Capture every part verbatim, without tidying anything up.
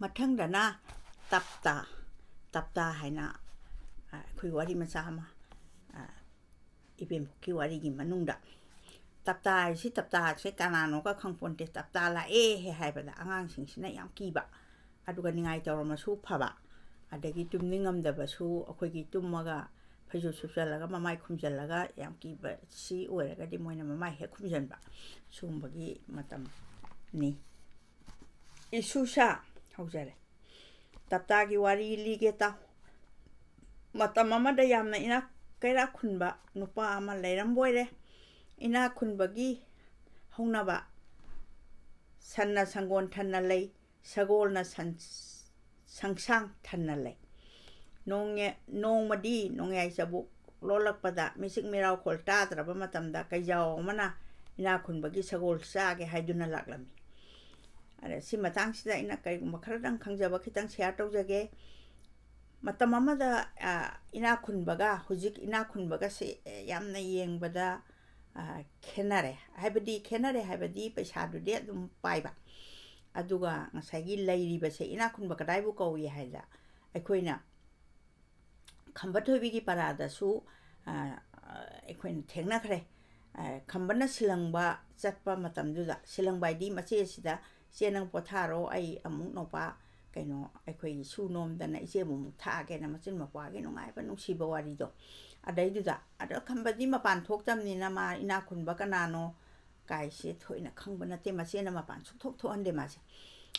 ꯃꯊꯪꯗꯅ ꯇꯞꯇꯥ, ꯇꯞꯇꯥ ꯍꯥꯏꯅ, ꯑ, ꯑꯩꯈꯣꯏ ꯋꯥꯔꯤ ꯃꯆꯥ ꯑꯃ, ꯑ, ꯏꯕꯦꯝꯕꯣꯛꯀꯤ ꯋꯥꯔꯤꯒꯤ ꯃꯅꯨꯡꯗ꯫ ꯇꯞꯇꯥ ꯍꯥꯏꯁꯤ, ꯇꯞꯇꯥꯁꯦ ꯀꯅꯥꯅꯣꯒ ꯈꯪꯄꯣꯟꯇꯦ꯫ ꯇꯞꯇꯥ ꯂꯥꯛꯑꯦ ꯍꯥꯏꯕꯗ ꯑꯉꯥꯡꯁꯤꯡꯁꯤꯅ ꯌꯥꯝ ꯀꯤꯕ, ꯑꯗꯨꯒ ꯅꯤꯡꯉꯥꯏ ꯇꯧꯔꯝꯃꯁꯨ ꯐꯕ, ꯑꯗꯒꯤ ꯇꯨꯝꯅꯤꯡꯉꯝꯗꯕꯁꯨ ꯑꯩꯈꯣꯏꯒꯤ ꯇꯨꯝꯃꯒ ꯐꯩꯖꯨꯞ ꯁꯨꯞꯆꯜꯂꯒ ꯃꯃꯥꯏ ꯈꯨꯝꯖꯜꯂꯒ ꯌꯥꯝ ꯀꯤꯕ ꯁꯤ ꯑꯣꯏꯔꯒꯗꯤ ꯃꯣꯏꯅ ꯃꯃꯥꯏ ꯍꯦꯛ ꯈꯨꯝꯖꯟꯕ, ꯁꯤꯒꯨꯝꯕꯒꯤ ꯃꯇꯝꯅꯤ꯫ ꯏꯁꯨꯁꯥ ꯍꯧꯖꯔꯦ꯫ ꯇꯞꯇꯥꯒꯤ ꯋꯥꯔꯤ ꯂꯤꯒꯦ ꯇꯥꯎ꯫ ꯃꯇꯝ ꯑꯃꯗ ꯌꯥꯝꯅ ꯏꯅꯥꯛ ꯀꯩꯔꯥꯛ ꯈꯨꯟꯕ ꯅꯨꯄꯥ ꯑꯃ ꯂꯩꯔꯝꯕ ꯑꯣꯏꯔꯦ꯫ ꯏꯅꯥꯛ ꯈꯨꯟꯕꯒꯤ ꯍꯧꯅꯕ, ꯁꯟꯅ ꯁꯪꯒꯣꯜ ꯊꯟꯅ ꯂꯩ, ꯁꯒꯣꯜꯅ ꯁꯟ-, ꯁꯪꯁꯥꯡ ꯊꯟꯅ ꯂꯩ꯫ ꯅꯣꯡꯌ-, ꯅꯣꯡꯃꯗꯤ ꯅꯣꯡꯌꯥꯏ ꯆꯕꯨꯛ ꯂꯣꯜꯂꯛꯄꯗ ꯃꯤꯆꯤꯛ ꯃꯤꯔꯥꯎꯈꯣꯜ ꯇꯥꯗ꯭ꯔꯕ ꯃꯇꯝꯗ ꯀꯩꯖꯥꯎ ꯑꯃꯅ ꯏꯅꯥꯛ ꯈꯨꯟꯕꯒꯤ ꯁꯒꯣꯜ ꯆꯥꯒꯦ ꯍꯥꯏꯗꯨꯅ ꯂꯥꯛꯂꯝꯃꯤ꯫ ꯑꯗ ꯁꯤ ꯃꯇꯥꯡꯁꯤꯗ ꯑꯩꯅ ꯀꯔꯤꯒꯨꯝꯕ ꯈꯔꯗꯪ ꯈꯪꯖꯕ ꯈꯤꯇꯪ share ꯇꯧꯖꯒꯦ꯫ ꯃꯇꯝ ꯑꯃꯗ, ꯑ, ꯏꯅꯥꯛ ꯈꯨꯟꯕꯒ ꯍꯧꯖꯤꯛ ꯏꯅꯥꯛ ꯈꯨꯟꯕꯒꯁꯦ ꯌꯥꯝꯅ ꯌꯦꯡꯕꯗ, ꯑ, ꯈꯦꯠꯅꯔꯦ꯫ ꯍꯥꯏꯕꯗꯤ ꯈꯦꯠꯅꯔꯦ ꯍꯥꯏꯕꯗꯤ ꯄꯩꯁꯥꯗꯨꯗꯤ ꯑꯗꯨꯝ ꯄꯥꯏꯕ꯫ ꯑꯗꯨꯒ ꯉꯁꯥꯏꯒꯤ ꯂꯩꯔꯤꯕꯁꯦ ꯏꯅꯥꯛ ꯈꯨꯟꯕ ꯀꯗꯥꯏꯕꯨ ꯀꯧꯏ ꯍꯥꯏꯗ, ꯑꯩꯈꯣꯏꯅ ꯈꯝꯕ ꯊꯣꯏꯕꯤꯒꯤ ꯄꯔꯥꯗꯁꯨ, ꯑ, ꯑꯩꯈꯣꯏꯅ ꯊꯦꯡꯅꯈ꯭ꯔꯦ꯫ ꯑ, ꯈꯝꯕꯅ ꯁꯤꯂꯪꯕ ꯆꯠꯄ ꯃꯇꯝꯗꯨꯗ, ꯁꯤꯂꯪꯕ ꯍꯥꯏꯗꯤ ꯃꯆꯦꯁꯤꯗ, "ꯏꯆꯦ, ꯅꯪ ꯄꯣꯊꯥꯔꯣ, ꯑꯩ ꯑꯃꯨꯛ ꯅꯧꯄꯥ, ꯀꯩꯅꯣ, ꯑꯩꯈꯣꯏꯒꯤ ꯁꯨ ꯅꯣꯝꯗꯅ ꯏꯆꯦꯕꯨ ꯑꯃꯨꯛ ꯊꯥꯛꯑꯒꯦꯅ" ꯃꯆꯤꯟ ꯃꯧꯄ꯭ꯋꯥꯒꯤ ꯅꯨꯡꯉꯥꯏꯕ ꯅꯨꯡꯁꯤꯕ ꯋꯥꯔꯤꯗꯣ꯫ ꯑꯗꯩꯗꯨꯗ, ꯑꯗꯣ ꯈꯝꯕꯗꯤ ꯃꯄꯥꯟ ꯊꯣꯛꯇꯕꯅꯤꯅ ꯃꯥ ꯏꯅꯥꯛ ꯈꯨꯟꯕ ꯀꯅꯥꯅꯣ ꯀꯥꯏꯁꯦ ꯊꯣꯏꯅ ꯈꯪꯕ ꯅꯠꯇꯦ, ꯃꯆꯦꯅ ꯃꯄꯥꯟ ꯁꯨꯛꯊꯣꯛ ꯊꯣꯛꯍꯟꯗꯦ ꯃꯥꯁꯦ꯫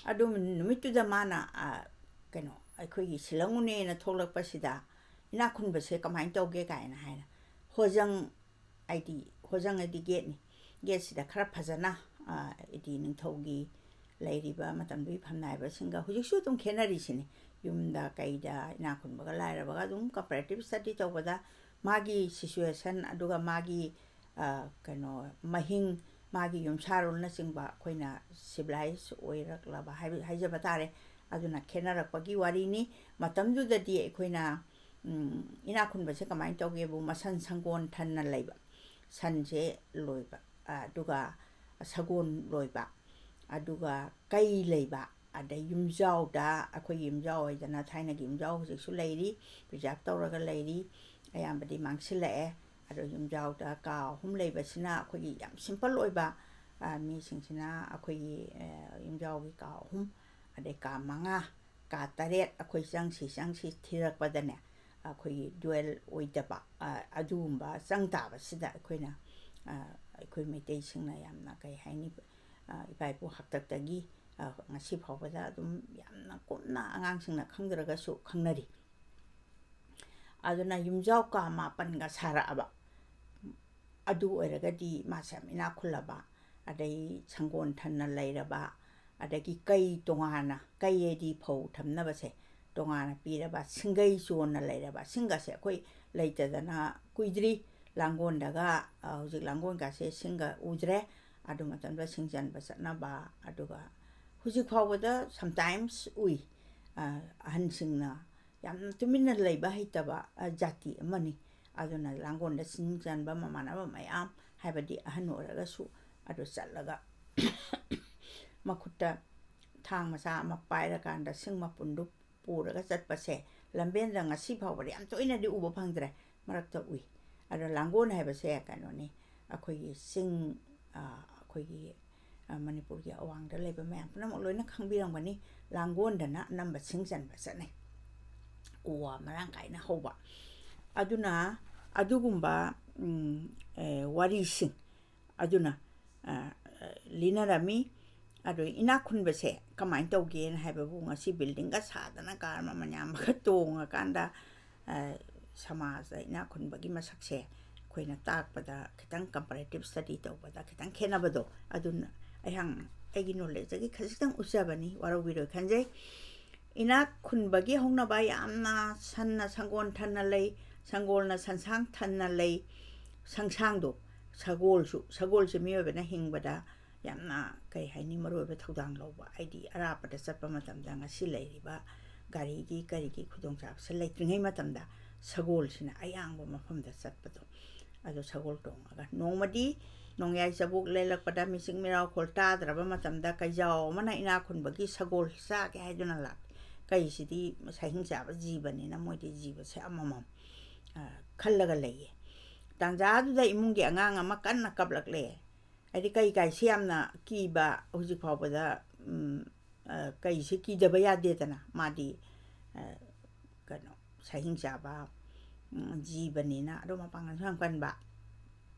ꯑꯗꯨ ꯅꯨꯃꯤꯠꯇꯨꯗ ꯃꯥꯅ, ꯑ, ꯀꯩꯅꯣ, ꯑꯩꯈꯣꯏꯒꯤ ꯁꯤꯂꯪ ꯎꯅꯦꯅ ꯊꯣꯛꯂꯛꯄꯁꯤꯗ ꯏꯅꯥꯛ ꯈꯨꯟꯕꯁꯦ ꯀꯃꯥꯏꯅ ꯇꯧꯒꯦ ꯀꯥꯏꯅ ꯍꯥꯏꯅ, ꯍꯣꯖꯪ, ꯍꯥꯏꯗꯤ ꯍꯣꯖꯪ ꯍꯥꯏꯗꯤ ꯒꯦꯠꯅꯤ, ꯒꯦꯠꯁꯤꯗ ꯈꯔ ꯐꯖꯅ, ꯑ, ꯍꯥꯏꯗꯤ ꯅꯤꯡꯊꯧꯒꯤ ꯂꯩꯔꯤꯕ ꯃꯇꯝꯗꯨꯒꯤ ꯐꯝꯅꯥꯏꯕꯁꯤꯡꯒ ꯍꯧꯖꯤꯛꯁꯨ ꯑꯗꯨꯝ ꯈꯦꯠꯅꯔꯤꯁꯤꯅꯤ꯫ ꯌꯨꯝꯗ ꯀꯩꯗ ꯏꯅꯥꯛ ꯈꯨꯟꯕꯒ ꯂꯥꯏꯔꯕꯒ ꯑꯗꯨꯝ comparative study ꯇꯧꯕꯗ ꯃꯥꯒꯤ situation ꯑꯗꯨꯒ ꯃꯥꯒꯤ, ꯑ, ꯀꯩꯅꯣ, ꯃꯍꯤꯡ, ꯃꯥꯒꯤ ꯌꯨꯝꯁꯥꯔꯣꯜꯅꯆꯤꯡꯕ ꯑꯩꯈꯣꯏꯅ civilized ꯑꯣꯏꯔꯛꯂꯕ ꯍꯥꯏꯕ, ꯍꯥꯏꯖꯕ ꯇꯥꯔꯦ꯫ ꯑꯗꯨꯅ ꯈꯦꯠꯅꯔꯛꯄꯒꯤ ꯋꯥꯔꯤꯅꯤ꯫ ꯃꯇꯝꯗꯨꯗꯗꯤ ꯑꯩꯈꯣꯏꯅ, ꯎꯝ, ꯏꯅꯥꯛ ꯈꯨꯟꯕꯁꯦ ꯀꯃꯥꯏꯅ ꯇꯧꯒꯦꯕꯨ, ꯃꯁꯟ ꯁꯪꯒꯣꯜ ꯊꯟꯅ ꯂꯩꯕ, ꯁꯟꯁꯦ ꯂꯣꯏꯕ, ꯑꯗꯨꯒ ꯁꯒꯣꯜ ꯂꯣꯏꯕ, ꯑꯗꯨꯒ ꯀꯩ ꯂꯩꯕ, ꯑꯗꯩ ꯌꯨꯝꯖꯥꯎꯗ, ꯑꯩꯈꯣꯏꯒꯤ ꯌꯨꯝꯖꯥꯎ ꯍꯥꯏꯗꯅ ꯊꯥꯏꯅꯒꯤ ꯌꯨꯝꯖꯥꯎ ꯍꯧꯖꯤꯛꯁꯨ ꯂꯩꯔꯤ, ꯄ꯭ꯔꯤꯖꯥꯔꯚ ꯇꯧꯔꯒ ꯂꯩꯔꯤ, ꯑꯌꯥꯝꯕꯗꯤ ꯃꯥꯡꯁꯤꯜꯂꯛꯑꯦ꯫ ꯑꯗꯣ ꯌꯨꯝꯖꯥꯎꯗ ꯀꯥ ꯑꯍꯨꯝ ꯂꯩꯕꯁꯤꯅ ꯑꯩꯈꯣꯏꯒꯤ ꯌꯥꯝ ꯁꯤꯝꯄꯜ ꯑꯣꯏꯕ, ꯑ, ꯃꯤꯁꯤꯡꯁꯤꯅ ꯑꯩꯈꯣꯏꯒꯤ, ꯑ, ꯌꯨꯝꯖꯥꯎꯒꯤ ꯀꯥ ꯑꯍꯨꯝ, ꯑꯗꯩ ꯀꯥ ꯃꯉꯥ, ꯀꯥ ꯇꯔꯦꯠ ꯑꯩꯈꯣꯏ ꯆꯪꯁꯤ ꯆꯪꯁꯤ ꯊꯤꯔꯛꯄꯗꯅꯦ, ꯑꯩꯈꯣꯏꯒꯤ ꯗ꯭ꯋꯦꯜ ꯑꯣꯏꯗꯕ, ꯑ, ꯑꯗꯨꯒꯨꯝꯕ ꯆꯪ ꯇꯥꯕꯁꯤꯗ ꯑꯩꯈꯣꯏꯅ, ꯑ, ꯑꯩꯈꯣꯏ ꯃꯩꯇꯩꯁꯤꯡꯅ ꯌꯥꯝꯅ, ꯀꯩ ꯍꯥꯏꯅꯤ, ꯑ, ꯏꯄꯥ ꯏꯄꯨ ꯍꯥꯛꯇꯛꯇꯒꯤ, ꯑ, ꯉꯁꯤ ꯐꯥꯎꯕꯗ ꯑꯗꯨꯝ ꯌꯥꯝꯅ ꯀꯨꯞꯅ ꯑꯉꯥꯡꯁꯤꯡꯅ ꯈꯪꯗ꯭ꯔꯒꯁꯨ ꯈꯪꯅꯔꯤ꯫ ꯑꯗꯨꯅ ꯌꯨꯝꯖꯥꯎ ꯀꯥ ꯃꯥꯄꯟꯒ ꯁꯥꯔꯛꯑꯕ, ꯑꯗꯨ ꯑꯣꯏꯔꯒꯗꯤ ꯃꯥꯁꯦ ꯌꯥꯝ ꯏꯅꯥꯛ ꯈꯨꯜꯂꯕ, ꯑꯗꯩ ꯁꯪꯒꯣꯟ ꯊꯟꯅ ꯂꯩꯔꯕ, ꯑꯗꯒꯤ ꯀꯩ ꯇꯣꯉꯥꯟꯅ, ꯀꯩ ꯍꯥꯏꯗꯤ ꯐꯧ ꯊꯝꯅꯕꯁꯦ ꯇꯣꯉꯥꯟꯅ ꯄꯤꯔꯕ, ꯁꯤꯡꯒꯩ ꯆꯣꯟꯅ ꯂꯩꯔꯕ, ꯁꯤꯡꯒꯁꯦ ꯑꯩꯈꯣꯏ ꯂꯩꯇꯗꯅ ꯀꯨꯏꯗ꯭ꯔꯤ꯫ ꯂꯥꯡꯒꯣꯜꯗꯒ, ꯑ, ꯍꯧꯖꯤꯛ ꯂꯥꯡꯒꯣꯜꯒꯁꯦ ꯁꯤꯡꯒ ꯎꯗ꯭ꯔꯦ꯫ ꯑꯗꯨ ꯃꯇꯝꯗ ꯁꯤꯡ ꯆꯟꯕ ꯆꯠꯅꯕ, ꯑꯗꯨꯒ ꯍꯧꯖꯤꯛ ꯐꯥꯎꯕꯗ sometimes ꯎꯏ꯫ ꯑ, ꯑꯍꯟꯁꯤꯡꯅ ꯌꯥꯝꯅ ꯇꯨꯃꯤꯟꯅ ꯂꯩꯕ ꯍꯩꯇꯕ, ꯑ, ꯖꯥꯇꯤ ꯑꯃꯅꯤ꯫ ꯑꯗꯨꯅ ꯂꯥꯡꯒꯣꯜꯗ ꯁꯤꯡ ꯆꯟꯕ ꯃꯃꯥꯟꯅꯕ ꯃꯌꯥꯝ, ꯍꯥꯏꯕꯗꯤ ꯑꯍꯟ ꯑꯣꯏꯔꯒꯁꯨ, ꯑꯗꯨ ꯆꯠꯂꯒ ꯃꯈꯨꯠꯇ ꯊꯥꯡ ꯃꯆꯥ ꯑꯃ ꯄꯥꯏꯔꯀꯥꯟꯗ ꯁꯤꯡ ꯃꯄꯨꯟꯗꯨ ꯄꯨꯔꯒ ꯆꯠꯄꯁꯦ ꯂꯝꯕꯦꯟꯗ ꯉꯁꯤ ꯐꯥꯎꯕꯗ ꯌꯥꯝ ꯇꯣꯏꯅꯗꯤ ꯎꯕ ꯐꯪꯗ꯭ꯔꯦ, ꯃꯔꯛꯇ ꯎꯏ꯫ ꯑꯗꯣ ꯂꯥꯡꯒꯣꯜ ꯍꯥꯏꯕꯁꯦ ꯀꯩꯅꯣꯅꯤ, ꯑꯩꯈꯣꯏꯒꯤ ꯆꯤꯡ, ꯑ, ꯑꯩꯈꯣꯏꯒꯤ, ꯑ, ꯃꯅꯤꯄꯨꯔꯒꯤ ꯑꯋꯥꯡꯗ ꯂꯩꯕ ꯃꯌꯥꯝ ꯄꯨꯝꯅꯃꯛ ꯂꯣꯏꯅ ꯈꯪꯕꯤꯔꯝꯒꯅꯤ, ꯂꯥꯡꯒꯣꯜꯗꯅ ꯑꯅꯝꯕ ꯁꯤꯡ ꯆꯟꯕ ꯆꯠꯅꯩ, ꯎ ꯋꯥ ꯃꯔꯥꯡ ꯀꯥꯏꯅ ꯍꯧꯕ꯫ ꯑꯗꯨꯅ ꯑꯗꯨꯒꯨꯝꯕ, ꯎꯝ, ꯑꯦ, ꯋꯥꯔꯤꯁꯤꯡ ꯑꯗꯨꯅ, ꯑ, ꯂꯤꯅꯔꯝꯃꯤ꯫ ꯑꯗꯣ ꯏꯅꯥꯛ ꯈꯨꯟꯕꯁꯦ ꯀꯃꯥꯏꯅ ꯇꯧꯒꯦꯅ ꯍꯥꯏꯕꯕꯨ, ꯉꯁꯤ ꯕꯤꯜꯗꯤꯡꯒ ꯁꯥꯗꯅ ꯀꯥꯔ ꯃꯃꯜ ꯌꯥꯝꯕꯒ ꯇꯣꯡꯉꯀꯥꯟꯗ, ꯑ, ꯁꯃꯥꯖꯇ ꯏꯅꯥꯛ ꯈꯨꯟꯕꯒꯤ ꯃꯁꯛꯁꯦ ꯑꯩꯈꯣꯏꯅ ꯇꯥꯛꯄꯗ ꯈꯤꯇꯪ comparative study ꯇꯧꯕꯗ ꯈꯤꯇꯪ ꯈꯦꯠꯅꯕꯗꯣ, ꯑꯗꯨꯅ ꯑꯩꯍꯥꯛ ꯑꯩꯒꯤ ꯅꯣꯂꯦꯖꯇꯒꯤ ꯈꯖꯤꯛꯇꯪ ꯎꯠꯆꯕꯅꯤ, ꯋꯥꯔꯧꯕꯤꯔꯣꯏ ꯈꯟꯖꯩ꯫ ꯏꯅꯥꯛ ꯈꯨꯟꯕꯒꯤ ꯍꯧꯅꯕ ꯌꯥꯝꯅ ꯁꯟꯅ ꯁꯪꯒꯣꯜ ꯊꯟꯅ ꯂꯩ, ꯁꯪꯒꯣꯜꯅ ꯁꯟꯁꯥꯡ ꯊꯟꯅ ꯂꯩ, ꯁꯪꯁꯥꯡꯗꯣ, ꯁꯒꯣꯜꯁꯨ, ꯁꯒꯣꯜꯁꯦ ꯃꯤꯑꯣꯏꯕꯅ ꯍꯤꯡꯕꯗ ꯌꯥꯝꯅ, ꯀꯩ ꯍꯥꯏꯅꯤ, ꯃꯔꯨꯑꯣꯏꯕ ꯊꯧꯗꯥꯡ ꯂꯧꯕ, ꯍꯥꯏꯗꯤ ꯑꯔꯥꯞꯄꯗ ꯆꯠꯄ ꯃꯇꯝꯗ ꯉꯁꯤ ꯂꯩꯔꯤꯕ ꯒꯥꯔꯤꯒꯤ ꯀꯔꯤꯒꯤ ꯈꯨꯗꯣꯡꯆꯥꯕꯁꯦ ꯂꯩꯇ꯭ꯔꯤꯉꯩ ꯃꯇꯝꯗ ꯁꯒꯣꯜꯁꯤꯅ ꯑꯌꯥꯡꯕ ꯃꯐꯝꯗ ꯆꯠꯄꯗꯣ, ꯑꯗꯣ ꯁꯒꯣꯜ ꯇꯣꯡꯉꯒ ꯅꯣꯡꯃꯗꯤ ꯅꯣꯡꯌꯥꯏ ꯆꯕꯨꯛ ꯂꯦꯜꯂꯛꯄꯗ ꯃꯤꯆꯤꯛ ꯃꯤꯔꯥꯎꯈꯣꯜ ꯇꯥꯗ꯭ꯔꯕ ꯃꯇꯝꯗ ꯀꯩꯖꯥꯎ ꯑꯃꯅ ꯏꯅꯥꯛ ꯈꯨꯟꯕꯒꯤ ꯁꯒꯣꯜ ꯆꯥꯒꯦ ꯍꯥꯏꯗꯨꯅ ꯂꯥꯛ꯫ ꯀꯩꯁꯤꯗꯤ ꯁꯍꯤꯡ ꯆꯥꯕ ꯖꯤꯕꯅꯤꯅ ꯃꯣꯏꯗꯤ ꯖꯤꯕꯁꯦ ꯑꯃꯃꯝ, ꯑ, ꯈꯜꯂꯒ ꯂꯩꯌꯦ꯫ ꯇꯥꯟꯖꯥꯗꯨꯗ ꯏꯃꯨꯡꯒꯤ ꯑꯉꯥꯡ ꯑꯃ ꯀꯟꯅ ꯀꯞꯂꯛꯂꯦ꯫ ꯍꯥꯏꯗꯤ ꯀꯩ ꯀꯥꯏꯁꯤ ꯌꯥꯝꯅ ꯀꯤꯕ, ꯍꯧꯖꯤꯛ ꯐꯥꯎꯕꯗ, ꯎꯝ, ꯑ, ꯀꯩꯁꯤ ꯀꯤꯗꯕ ꯌꯥꯗꯦꯗꯅ꯫ ꯃꯥꯗꯤ, ꯑ, ꯀꯩꯅꯣ, ꯁꯍꯤꯡ ꯆꯥꯕ, ꯎꯝ, ꯖꯤꯕꯅꯤꯅ꯫ ꯑꯗꯣ ꯃꯄꯥꯡꯒꯜꯁꯨ ꯌꯥꯝ ꯀꯟꯕ꯫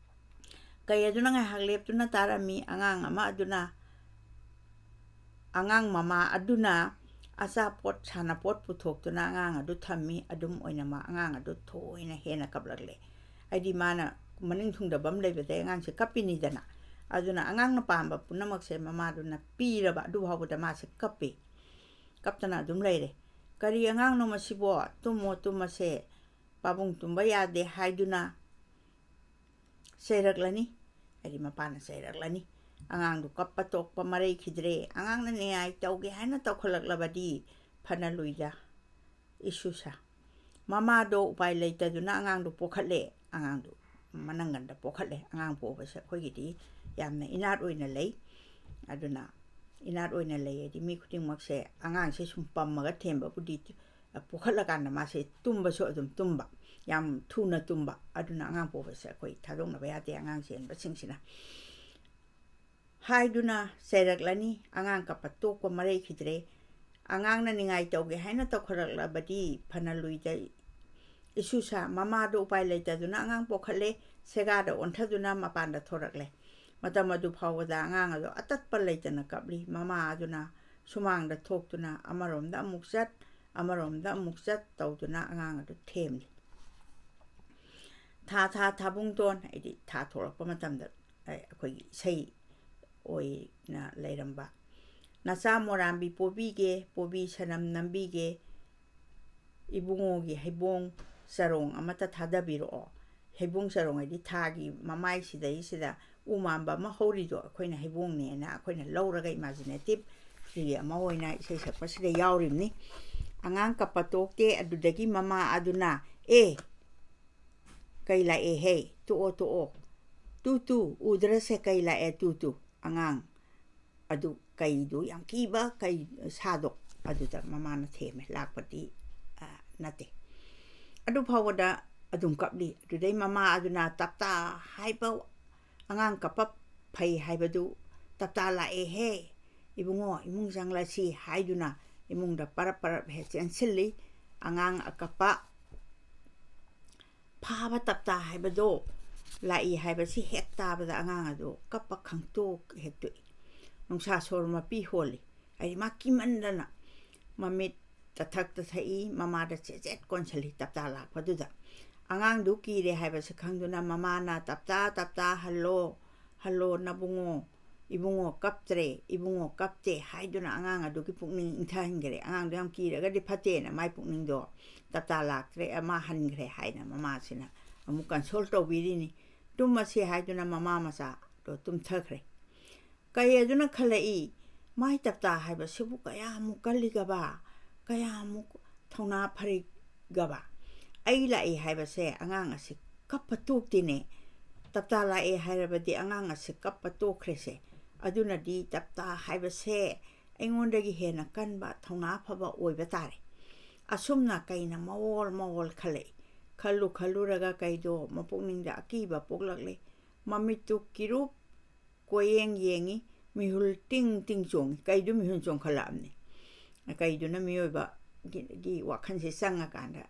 ꯀꯩ ꯑꯗꯨꯅ ꯉꯥꯏꯍꯥꯛ ꯂꯦꯞꯇꯨꯅ ꯇꯥꯔꯝꯃꯤ꯫ ꯑꯉꯥꯡ ꯑꯃ ꯑꯗꯨꯅ, ꯑꯉꯥꯡ ꯃꯃꯥ ꯑꯗꯨꯅ ꯑꯆꯥꯄꯣꯠ, ꯁꯥꯟꯅꯄꯣꯠ ꯄꯨꯊꯣꯛꯇꯨꯅ ꯑꯉꯥꯡ ꯑꯗꯨ ꯊꯝꯃꯤ꯫ ꯑꯗꯨꯝ ꯑꯣꯏꯅꯃꯛ ꯑꯉꯥꯡ ꯑꯗꯨ ꯊꯣꯏꯅ ꯍꯦꯟꯅ ꯀꯞꯂꯛꯂꯦ꯫ ꯍꯥꯏꯗꯤ ꯃꯥꯅ ꯃꯅꯤꯡ ꯊꯨꯡꯗꯕ ꯑꯃ ꯂꯩꯕꯗꯒꯤ ꯑꯉꯥꯡꯁꯦ ꯀꯞꯄꯤꯅꯤꯗꯅ꯫ ꯑꯗꯨꯅ ꯑꯉꯥꯡꯅ ꯄꯥꯝꯕ ꯄꯨꯝꯅꯃꯛꯁꯦ ꯃꯃꯥꯗꯨꯅ ꯄꯤꯔꯕ, ꯑꯗꯨ ꯐꯥꯎꯕꯗ ꯃꯥꯁꯦ ꯀꯞꯄꯤ꯫ ꯀꯞꯇꯅ ꯑꯗꯨꯝ ꯂꯩꯔꯦ꯫ "ꯀꯔꯤ ꯑꯉꯥꯡꯅꯣ ꯃꯁꯤꯕꯣ? ꯇꯨꯝꯃꯣ, ꯇꯨꯝꯃꯁꯦ꯫ ꯄꯥꯕꯨꯡ ꯇꯨꯝꯕ ꯌꯥꯗꯦ" ꯍꯥꯏꯗꯨꯅ ꯆꯩꯔꯛꯂꯅꯤ꯫ ꯍꯥꯏꯗꯤ ꯃꯄꯥꯅ ꯆꯩꯔꯛꯂꯅꯤ꯫ ꯑꯉꯥꯡꯗꯨ ꯀꯞꯄ ꯇꯣꯛꯄ ꯃꯔꯩꯈꯤꯗ꯭ꯔꯦ꯫ ꯑꯉꯥꯡꯅ ꯅꯤꯡꯉꯥꯏ ꯇꯧꯒꯦ ꯍꯥꯏꯅ ꯇꯧꯈꯠꯂꯛꯂꯕꯗꯤ ꯐꯅ ꯂꯨꯏꯗ꯫ ꯏꯁꯨꯁꯥ꯫ ꯃꯃꯥꯗꯣ ꯎꯄꯥꯏ ꯂꯩꯇꯗꯨꯅ ꯑꯉꯥꯡꯗꯣ ꯄꯣꯛꯈꯠꯂꯦ꯫ ꯑꯉꯥꯡꯗꯣ ꯃꯅꯪꯒꯟꯗ ꯄꯣꯛꯈꯠꯂꯦ꯫ ꯑꯉꯥꯡ ꯄꯣꯛꯄꯁꯦ ꯑꯩꯈꯣꯏꯒꯤꯗꯤ ꯌꯥꯝꯅ ꯏꯅꯥꯠ ꯑꯣꯏꯅ ꯂꯩ꯫ ꯑꯗꯨꯅ ꯏꯅꯥꯠ ꯑꯣꯏꯅ ꯂꯩ ꯍꯥꯏꯗꯤ ꯃꯤ ꯈꯨꯗꯤꯡꯃꯛꯁꯦ ꯑꯉꯥꯡꯁꯦ ꯁꯨꯝ ꯄꯝꯃꯒ ꯊꯦꯝꯕꯕꯨꯗꯤ, ꯄꯣꯛꯈꯠꯂꯀꯥꯟꯗ ꯃꯥꯁꯦ ꯇꯨꯝꯕꯁꯨ ꯑꯗꯨꯝ ꯇꯨꯝꯕ, ꯌꯥꯝ ꯊꯨꯅ ꯇꯨꯝꯕ꯫ ꯑꯗꯨꯅ ꯑꯉꯥꯡ ꯄꯣꯛꯄꯁꯦ ꯑꯩꯈꯣꯏ ꯊꯥꯗꯣꯛꯅꯕ ꯌꯥꯗꯦ, ꯑꯉꯥꯡ ꯆꯦꯟꯕꯁꯤꯡꯁꯤꯅ꯫ ꯍꯥꯏꯗꯨꯅ ꯆꯩꯔꯛꯂꯅꯤ꯫ ꯑꯉꯥꯡ ꯀꯞꯄ ꯇꯣꯛꯄ ꯃꯔꯩꯈꯤꯗ꯭ꯔꯦ꯫ ꯑꯉꯥꯡꯅ ꯅꯤꯡꯉꯥꯏ ꯇꯧꯒꯦ ꯍꯥꯏꯅ ꯇꯧꯈꯠꯂꯛꯂꯕꯗꯤ ꯐꯅ ꯂꯨꯏꯗ꯫ ꯏꯁꯨꯁꯥ꯫ ꯃꯃꯥꯗꯣ ꯎꯄꯥꯏ ꯂꯩꯇꯗꯨꯅ ꯑꯉꯥꯡ ꯄꯣꯛꯈꯠꯂꯦ꯫ ꯁꯦꯒꯥꯗ ꯑꯣꯟꯊꯗꯨꯅ ꯃꯄꯥꯟꯗ ꯊꯣꯔꯛꯂꯦ꯫ ꯃꯇꯝ ꯑꯗꯨ ꯐꯥꯎꯕꯗ ꯑꯉꯥꯡ ꯑꯗꯣ ꯑꯇꯠꯄ ꯂꯩꯇꯅ ꯀꯞꯂꯤ꯫ ꯃꯃꯥ ꯑꯗꯨꯅ ꯁꯨꯃꯥꯡꯗ ꯊꯣꯛꯇꯨꯅ ꯑꯃꯔꯣꯝꯗ ꯑꯃꯨꯛ ꯆꯠ, ꯑꯃꯔꯣꯝꯗ ꯑꯃꯨꯛ ꯆꯠ ꯇꯧꯗꯨꯅ ꯑꯉꯥꯡ ꯑꯗꯨ ꯊꯦꯝꯂꯤ꯫ ꯊꯥ, ꯊꯥ, ꯊꯥꯕꯨꯡꯇꯣꯟ, ꯍꯥꯏꯗꯤ ꯊꯥ ꯊꯣꯛꯂꯛꯄ ꯃꯇꯝꯗ, ꯑꯦ, ꯑꯩꯈꯣꯏꯒꯤ ꯏꯁꯩ ꯑꯣꯏꯅ ꯂꯩꯔꯝꯕ꯫ "ꯅꯆꯥ ꯃꯣꯔꯥꯝꯕꯤ ꯄꯣꯕꯤꯒꯦ, ꯄꯣꯕꯤ ꯁꯅꯝ ꯅꯝꯕꯤꯒꯦ, ꯏꯕꯨꯡꯉꯣꯒꯤ ꯍꯩꯕꯣꯡ ꯆꯔꯣꯡ ꯑꯃꯠꯇ ꯊꯥꯗꯕꯤꯔꯛꯑꯣ"꯫ ꯍꯩꯕꯣꯡ ꯆꯔꯣꯡ ꯍꯥꯏꯗꯤ ꯊꯥꯒꯤ ꯃꯃꯥꯏꯁꯤꯗꯩꯁꯤꯗ ꯎ ꯃꯥꯟꯕ ꯑꯃ ꯍꯧꯔꯤꯗꯣ ꯑꯩꯈꯣꯏꯅ ꯍꯩꯕꯣꯡꯅꯦꯅ ꯑꯩꯈꯣꯏꯅ ꯂꯧꯔꯒ ꯏꯃꯥꯖꯤꯅꯦꯇꯤꯞ ꯁꯤꯒꯤ ꯑꯃ ꯑꯣꯏꯅ ꯏꯁꯩ ꯁꯛꯄꯁꯤꯗ ꯌꯥꯎꯔꯤꯕꯅꯤ꯫ ꯑꯉꯥꯡ ꯀꯞꯄ ꯇꯣꯛꯇꯦ꯫ ꯑꯗꯨꯗꯒꯤ ꯃꯃꯥ ꯑꯗꯨꯅ, "ꯑꯦ, ꯀꯩ ꯂꯥꯛꯑꯦ ꯍꯦ? ꯇꯣꯛꯑꯣ, ꯇꯣꯛꯑꯣ꯫ "ꯇꯨ ꯇꯨ, ꯎꯗ꯭ꯔꯁꯦ, ꯀꯩ ꯂꯥꯛꯑꯦ ꯇꯨ ꯇꯨ?" ꯑꯉꯥꯡ ꯑꯗꯨ ꯀꯩꯗꯨ ꯌꯥꯝ ꯀꯤꯕ ꯀꯩ ꯁꯥꯗꯣ ꯑꯗꯨꯗ ꯃꯃꯥꯅ ꯊꯦꯝꯃꯦ, ꯂꯥꯛꯄꯗꯤ, ꯑ, ꯅꯠꯇꯦ꯫ ꯑꯗꯨ ꯐꯥꯎꯕꯗ ꯑꯗꯨꯝ ꯀꯞꯂꯤ꯫ ꯑꯗꯨꯗꯩ ꯃꯃꯥ ꯑꯗꯨꯅ "ꯇꯞꯇꯥ ꯍꯥꯏꯕ, ꯑꯉꯥꯡ ꯀꯞꯄ ꯐꯩ ꯍꯥꯏꯕꯗꯨ, ꯇꯞꯇꯥ ꯂꯥꯛꯑꯦꯍꯦ ꯏꯕꯨꯡꯉꯣ, ꯏꯃꯨꯡ ꯆꯪꯂꯁꯤ" ꯍꯥꯏꯗꯨꯅ ꯏꯃꯨꯡꯗ ꯄꯔꯞ ꯄꯔꯞ ꯍꯦꯛ ꯆꯦꯟꯁꯤꯜꯂꯤ꯫ ꯑꯉꯥꯡ ꯑꯀꯞꯄ ꯐꯥꯕ ꯇꯞꯇꯥ ꯍꯥꯏꯕꯗꯣ ꯂꯥꯛꯏ ꯍꯥꯏꯕꯁꯤ ꯍꯦꯛ ꯇꯥꯕꯗ ꯑꯉꯥꯡ ꯑꯗꯨ ꯀꯞꯄ ꯈꯪꯇꯣꯛ ꯍꯦꯛ ꯇꯣꯛꯏ꯫ ꯅꯨꯡꯁꯥ ꯁꯣꯔ ꯃꯄꯤ ꯍꯣꯜꯂꯤ꯫ ꯍꯥꯏꯗꯤ ꯃꯥ ꯀꯤꯃꯟꯗꯅ ꯃꯃꯤꯠ ꯇꯊꯛ ꯇꯊꯛꯏ, ꯃꯃꯥꯗ ꯆꯦꯠ ꯆꯦꯠ ꯀꯣꯟꯁꯤꯜꯂꯤ ꯇꯞꯇꯥ ꯂꯥꯛꯄꯗꯨꯗ꯫ ꯑꯉꯥꯡꯗꯨ ꯀꯤꯔꯦ ꯍꯥꯏꯕꯁꯦ ꯈꯪꯗꯨꯅ ꯃꯃꯥꯅ "ꯇꯞꯇꯥ, ꯇꯞꯇꯥ, ꯍꯜꯂꯣ, ꯍꯜꯂꯣ ꯅꯕꯨꯡꯉꯣ, ꯏꯕꯨꯡꯉꯣ ꯀꯞꯇ꯭ꯔꯦ, ꯏꯕꯨꯡꯉꯣ ꯀꯞꯇꯦ" ꯍꯥꯏꯗꯨꯅ ꯑꯉꯥꯡ ꯑꯗꯨꯒꯤ ꯄꯨꯛꯅꯤꯡ ꯏꯪꯊꯍꯟꯈ꯭ꯔꯦ꯫ ꯑꯉꯥꯡꯗꯣ ꯌꯥꯝ ꯀꯤꯔꯒꯗꯤ ꯐꯠꯇꯦꯅ ꯃꯥꯏ ꯄꯨꯛꯅꯤꯡꯗꯣ "ꯇꯞꯇꯥ ꯂꯥꯛꯇ꯭ꯔꯦ, ꯑꯃ ꯍꯟꯈ꯭ꯔꯦ" ꯍꯥꯏꯅ ꯃꯃꯥꯁꯤꯅ ꯑꯃꯨꯛ console ꯇꯧꯕꯤꯔꯤꯅꯤ꯫ ꯇꯨꯝꯃꯁꯤ ꯍꯥꯏꯗꯨꯅ ꯃꯃꯥ ꯃꯆꯥꯗꯣ ꯇꯨꯝꯊꯈ꯭ꯔꯦ꯫ ꯀꯩ ꯑꯗꯨꯅ ꯈꯜꯂꯛꯏ, "ꯃꯥꯏ ꯇꯞꯇꯥ ꯍꯥꯏꯕꯁꯤꯕꯨ ꯀꯌꯥꯃꯨꯛ ꯀꯜꯂꯤꯒꯕ, ꯀꯌꯥꯃꯨꯛ ꯊꯧꯅꯥ ꯐꯔꯤꯒꯕ? ꯑꯩ ꯂꯥꯛꯏ ꯍꯥꯏꯕꯁꯦ ꯑꯉꯥꯡ ꯑꯁꯤ ꯀꯞꯄ ꯇꯣꯛꯇꯦꯅꯦ꯫ ꯇꯞꯇꯥ ꯂꯥꯛꯑꯦ ꯍꯥꯏꯔꯕꯗꯤ ꯑꯉꯥꯡ ꯑꯁꯤ ꯀꯞꯄ ꯇꯣꯛꯈ꯭ꯔꯦꯁꯦ꯫ ꯑꯗꯨꯅꯗꯤ ꯇꯞꯇꯥ ꯍꯥꯏꯕꯁꯦ ꯑꯩꯉꯣꯟꯗꯒꯤ ꯍꯦꯟꯅ ꯀꯟꯕ, ꯊꯧꯅꯥ ꯐꯕ ꯑꯣꯏꯕ ꯇꯥꯔꯦ"꯫ ꯑꯁꯨꯝꯅ ꯀꯩꯅ ꯃꯋꯣꯜ ꯃꯋꯣꯜ ꯈꯜꯂꯛꯏ꯫ ꯈꯜꯂꯨ ꯈꯜꯂꯨꯔꯒ ꯀꯩꯗꯣ ꯃꯄꯨꯛꯅꯤꯡꯗ ꯑꯀꯤꯕ ꯄꯣꯛꯂꯛꯂꯦ꯫ ꯃꯃꯤꯠꯇꯨ ꯀꯤꯔꯨꯞ ꯀꯣꯌꯦꯡ ꯌꯦꯡꯉꯤ꯫ ꯃꯤꯍꯨꯜ ꯇꯤꯡ ꯇꯤꯡ ꯆꯣꯡꯉꯤ꯫ ꯀꯩꯗꯨ ꯃꯤꯍꯨꯜ ꯆꯣꯡꯈꯠꯂꯛꯑꯕꯅꯤ꯫ ꯀꯩꯗꯨꯅ ꯃꯤꯑꯣꯏꯕꯒꯤ, ꯒꯤ ꯋꯥꯈꯜꯁꯦ ꯆꯪꯉꯀꯥꯟꯗ,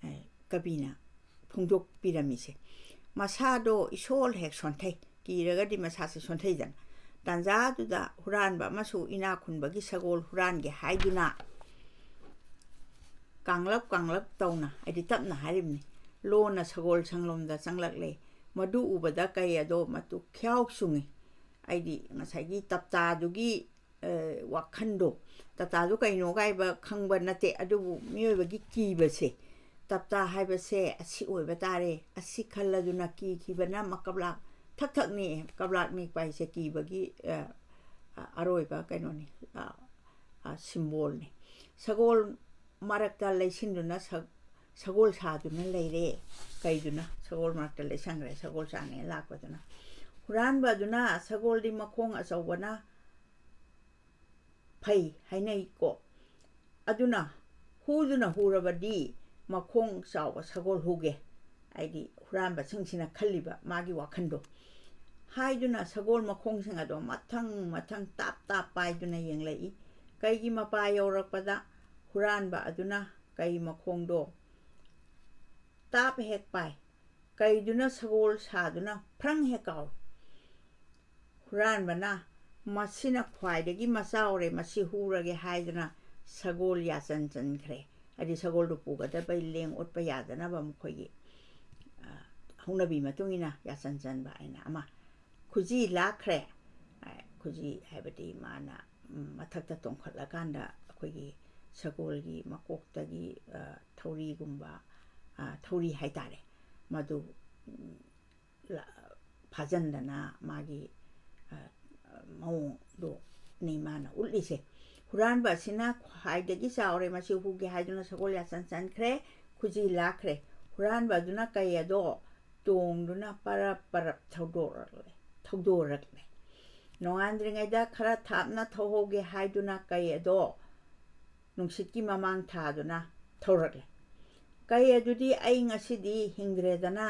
ꯑꯦ, ꯀꯕꯤꯅ ꯐꯣꯡꯗꯣꯛꯄꯤꯔꯝꯃꯤꯁꯦ꯫ ꯃꯁꯥꯗꯣ ꯏꯁꯣꯜ ꯍꯦꯛ ꯁꯣꯟꯊꯩ꯫ ꯀꯤꯔꯒꯗꯤ ꯃꯁꯥꯁꯦ ꯁꯣꯟꯊꯩꯗꯅ꯫ ꯇꯥꯟꯖꯥꯗꯨꯗ ꯍꯨꯔꯥꯟꯕ ꯑꯃꯁꯨ ꯏꯅꯥꯛ ꯈꯨꯟꯕꯒꯤ ꯁꯒꯣꯜ ꯍꯨꯔꯥꯟꯒꯦ ꯍꯥꯏꯗꯨꯅ ꯀꯥꯡꯂꯞ ꯀꯥꯡꯂꯞ ꯇꯧꯅ, ꯍꯥꯏꯗꯤ ꯇꯞꯅ ꯍꯥꯏꯔꯤꯕꯅꯤ, ꯂꯣꯟꯅ ꯁꯒꯣꯜ ꯁꯪꯂꯣꯝꯗ ꯆꯪꯂꯛꯂꯦ꯫ ꯃꯗꯨ ꯎꯕꯗ ꯀꯩ ꯑꯗꯣ ꯃꯇꯨ ꯈ꯭ꯌꯥꯎ ꯆꯨꯡꯉꯤ꯫ ꯑꯩꯗꯤ ꯉꯁꯥꯏꯒꯤ ꯇꯞꯇꯥꯗꯨꯒꯤ, ꯑ, ꯋꯥꯈꯟꯗꯣ, ꯇꯞꯇꯥꯗꯨ ꯀꯩꯅꯣ ꯀꯥꯏꯕ ꯈꯪꯕ ꯅꯠꯇꯦ, ꯑꯗꯨꯕꯨ ꯃꯤꯑꯣꯏꯕꯒꯤ ꯀꯤꯕꯁꯦ, ꯇꯞꯇꯥ ꯍꯥꯏꯕꯁꯦ ꯑꯁꯤ ꯑꯣꯏꯕ ꯇꯥꯔꯦ, ꯑꯁꯤ ꯈꯜꯂꯗꯨꯅ ꯀꯤꯈꯤꯕꯅ ꯃꯀꯞꯂꯥꯛ ꯊꯛ ꯊꯛ ꯅꯤꯛꯑꯦ꯫ ꯀꯞꯂꯥꯛ ꯅꯤꯛꯄ ꯍꯥꯏꯁꯦ ꯀꯤꯕꯒꯤ, ꯑ, ꯑ, ꯑꯔꯣꯏꯕ ꯀꯩꯅꯣꯅꯤ, ꯑ, ꯑ, ꯁꯤꯝꯕꯣꯜꯅꯤ꯫ ꯁꯒꯣꯜ ꯃꯔꯛꯇ ꯂꯩꯁꯤꯟꯗꯨꯅ ꯁꯛ-, ꯁꯒꯣꯜ ꯁꯥꯗꯨꯅ ꯂꯩꯔꯦ꯫ ꯀꯩꯗꯨꯅ ꯁꯒꯣꯜ ꯃꯔꯛꯇ ꯂꯩꯁꯟꯈ꯭ꯔꯦ, ꯁꯒꯣꯜ ꯁꯥꯅꯦꯅ ꯂꯥꯛꯄꯗꯨꯅ꯫ ꯍꯨꯔꯥꯟꯕ ꯑꯗꯨꯅ ꯁꯒꯣꯜꯗꯤ ꯃꯈꯣꯡ ꯑꯆꯧꯕꯅ ꯐꯩ ꯍꯥꯏꯅꯩꯀꯣ꯫ ꯑꯗꯨꯅ ꯍꯨꯗꯨꯅ ꯍꯨꯔꯕꯗꯤ ꯃꯈꯣꯡ ꯆꯥꯎꯕ ꯁꯒꯣꯜ ꯍꯨꯒꯦ꯫ ꯍꯥꯏꯗꯤ ꯍꯨꯔꯥꯟꯕꯁꯤꯡꯁꯤꯅ ꯈꯜꯂꯤꯕ ꯃꯥꯒꯤ ꯋꯥꯈꯟꯗꯣ꯫ ꯍꯥꯏꯗꯨꯅ ꯁꯒꯣꯜ ꯃꯈꯣꯡꯁꯤꯡ ꯑꯗꯣ ꯃꯊꯪ ꯃꯊꯪ ꯇꯥꯞ ꯇꯥꯞ ꯄꯥꯏꯗꯨꯅ ꯌꯦꯡꯂꯛꯏ꯫ ꯀꯩꯒꯤ ꯃꯄꯥ ꯌꯧꯔꯛꯄꯗ ꯍꯨꯔꯥꯟꯕ ꯑꯗꯨꯅ ꯀꯩ ꯃꯈꯣꯡꯗꯣ ꯇꯥꯞ ꯍꯦꯛ ꯄꯥꯏ꯫ ꯀꯩꯗꯨꯅ ꯁꯒꯣꯜ ꯁꯥꯗꯨꯅ ꯐ꯭ꯔꯪ ꯍꯦꯛ ꯀꯥꯎꯏ꯫ ꯍꯨꯔꯥꯟꯕꯅ "ꯃꯁꯤꯅ ꯈ꯭ꯋꯥꯏꯗꯒꯤ ꯃꯆꯥꯎꯔꯦ, ꯃꯁꯤ ꯍꯨꯔꯒꯦ" ꯍꯥꯏꯗꯨꯅ ꯁꯒꯣꯜ ꯌꯥꯆꯟ ꯆꯟꯈ꯭ꯔꯦ꯫ ꯍꯥꯏꯗꯤ ꯁꯒꯣꯜꯗꯨ ꯄꯨꯒꯗꯕꯩ ꯂꯦꯡ ꯑꯣꯠꯄ ꯌꯥꯗꯅꯕ ꯃꯈꯣꯏꯒꯤ, ꯑ, ꯍꯧꯅꯕꯤ ꯃꯇꯨꯡ ꯏꯟꯅ ꯌꯥꯆꯟ ꯆꯟꯕ ꯍꯥꯏꯅ ꯑꯃ꯫ ꯈꯨꯖꯤ ꯂꯥꯛꯈ꯭ꯔꯦ꯫ ꯑ, ꯈꯨꯖꯤ ꯍꯥꯏꯕꯗꯤ ꯃꯥꯅ, ꯎꯝ, ꯃꯊꯛꯇ ꯇꯣꯡꯈꯠꯂꯀꯥꯟꯗ ꯑꯩꯈꯣꯏꯒꯤ ꯁꯒꯣꯜꯒꯤ ꯃꯀꯣꯛꯇꯒꯤ, ꯑ, ꯊꯧꯔꯤꯒꯨꯝꯕ, ꯑ, ꯊꯧꯔꯤ ꯍꯥꯏꯇꯥꯔꯦ, ꯃꯗꯨ, ꯎꯝ, ꯂ-, ꯐꯥꯖꯟꯗꯅ ꯃꯥꯒꯤ, ꯑ, ꯃꯑꯣꯡꯗꯨꯅꯤ ꯃꯥꯅ ꯎꯠꯂꯤꯁꯦ꯫ ꯍꯨꯔꯥꯟꯕ ꯑꯁꯤꯅ "ꯈ꯭ꯋꯥꯏꯗꯒꯤ ꯆꯥꯎꯔꯦ, ꯃꯁꯤ ꯍꯨꯒꯦ" ꯍꯥꯏꯗꯨꯅ ꯁꯒꯣꯜ ꯌꯥꯆꯟ ꯆꯟꯈ꯭ꯔꯦ, ꯈꯨꯖꯤ ꯂꯥꯛꯈ꯭ꯔꯦ꯫ ꯍꯨꯔꯥꯟꯕ ꯑꯗꯨꯅ ꯀꯩ ꯑꯗꯣ ꯇꯣꯡꯗꯨꯅ ꯄꯔꯞ ꯄꯔꯞ ꯊꯧꯗꯣꯔꯛꯂꯦ, ꯊꯧꯗꯣꯔꯛꯂꯦ꯫ ꯅꯣꯡꯉꯥꯟꯗ꯭ꯔꯤꯉꯩꯗ ꯈꯔ ꯊꯥꯞꯅ ꯊꯧꯍꯧꯒꯦ ꯍꯥꯏꯗꯨꯅ ꯀꯩ ꯑꯗꯣ ꯅꯨꯡꯁꯤꯠꯀꯤ ꯃꯃꯥꯡ ꯊꯥꯗꯨꯅ ꯊꯧꯔꯛꯂꯦ꯫ "ꯀꯩ ꯑꯗꯨꯗꯤ ꯑꯩ ꯉꯁꯤꯗꯤ ꯍꯤꯡꯗ꯭ꯔꯦꯗꯅ"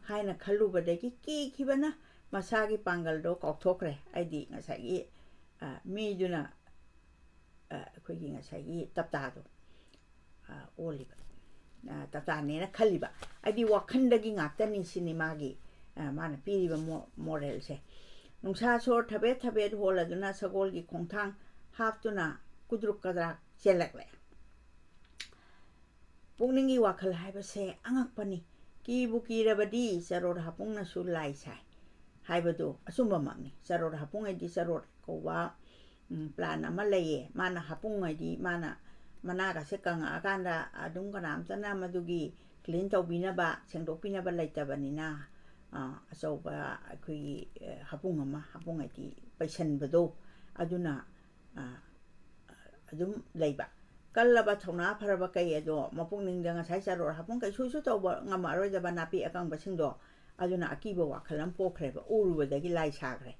ꯍꯥꯏꯅ ꯈꯜꯂꯨꯕꯗꯒꯤ ꯀꯤꯈꯤꯕꯅ ꯃꯁꯥꯒꯤ ꯄꯥꯡꯒꯜꯗꯣ ꯀꯥꯎꯊꯣꯛꯈ꯭ꯔꯦ꯫ ꯍꯥꯏꯗꯤ ꯉꯁꯥꯏꯒꯤ, ꯑ, ꯃꯤꯗꯨꯅ, ꯑ, ꯑꯩꯈꯣꯏꯒꯤ ꯉꯁꯥꯏꯒꯤ ꯇꯞꯇꯥꯗꯣ, ꯑ, ꯑꯣꯜꯂꯤꯕ, ꯑ, ꯇꯞꯇꯥꯅꯦꯅ ꯈꯜꯂꯤꯕ꯫ ꯍꯥꯏꯗꯤ ꯋꯥꯈꯟꯗꯒꯤ ꯉꯥꯛꯇꯅꯤ ꯁꯤꯅꯤ ꯃꯥꯒꯤ, ꯑ, ꯃꯥꯅ ꯄꯤꯔꯤꯕ ꯃꯣ-, ꯃꯣꯔꯦꯜꯁꯦ꯫ ꯅꯨꯡꯁꯥ ꯁꯣꯔ ꯊꯕꯦꯠ ꯊꯕꯦꯠ ꯍꯣꯜꯂꯗꯨꯅ ꯁꯒꯣꯜꯒꯤ ꯈꯣꯡꯊꯥꯡ ꯍꯥꯞꯇꯨꯅ ꯀꯨꯗ꯭ꯔꯨꯛ ꯀꯗ꯭ꯔꯥꯛ ꯆꯦꯜꯂꯛꯂꯦ꯫ ꯄꯨꯛꯅꯤꯡꯒꯤ ꯋꯥꯈꯜ ꯍꯥꯏꯕꯁꯦ ꯑꯉꯛꯄꯅꯤ꯫ ꯀꯤꯕꯨ ꯀꯤꯔꯕꯗꯤ ꯆꯔꯣꯠ ꯍꯥꯄꯨꯡꯅꯁꯨ ꯂꯥꯏ ꯁꯥꯏ ꯍꯥꯏꯕꯗꯨ ꯑꯆꯨꯝꯕꯃꯛꯅꯤ꯫ ꯆꯔꯣꯠ ꯍꯥꯄꯨꯡ ꯍꯥꯏꯗꯤ ꯆꯔꯣꯠ ꯀꯧꯕ, ꯎꯝ, plant ꯑꯃ ꯂꯩꯌꯦ꯫ ꯃꯥꯅ ꯍꯥꯄꯨꯡ ꯍꯥꯏꯗꯤ ꯃꯥꯅ ꯃꯅꯥꯒꯁꯦ ꯀꯪꯉꯛꯑꯀꯥꯟꯗ ꯑꯗꯨꯝ ꯀꯅꯥꯝꯇꯅ ꯃꯗꯨꯒꯤ clean ꯇꯧꯕꯤꯅꯕ, ꯁꯦꯡꯗꯣꯛꯄꯤꯅꯕ ꯂꯩꯇꯕꯅꯤꯅ, ꯑ, ꯑꯆꯧꯕ ꯑꯩꯈꯣꯏꯒꯤ, ꯑ, ꯍꯥꯄꯨꯡ ꯑꯃ, ꯍꯥꯄꯨꯡ ꯍꯥꯏꯗꯤ ꯄꯩꯁꯟꯕꯗꯣ, ꯑꯗꯨꯅ, ꯑ, ꯑꯗꯨꯝ ꯂꯩꯕ꯫ ꯀꯜꯂꯕ ꯊꯧꯅꯥ ꯐꯔꯕ ꯀꯩ ꯑꯗꯣ ꯃꯄꯨꯛꯅꯤꯡꯗ ꯉꯁꯥꯏ ꯆꯔꯣꯔ ꯍꯥꯄꯨꯡ ꯀꯩꯁꯨꯁꯨ ꯇꯧꯕ ꯉꯝꯃꯔꯣꯏꯗꯕ ꯅꯥꯄꯤ ꯑꯀꯪꯕꯁꯤꯡꯗꯣ, ꯑꯗꯨꯅ ꯑꯀꯤꯕ ꯋꯥꯈꯜ ꯑꯃ ꯄꯣꯛꯈ꯭ꯔꯦꯕ, ꯎꯔꯨꯕꯗꯒꯤ ꯂꯥꯏ ꯁꯥꯈ꯭ꯔꯦ꯫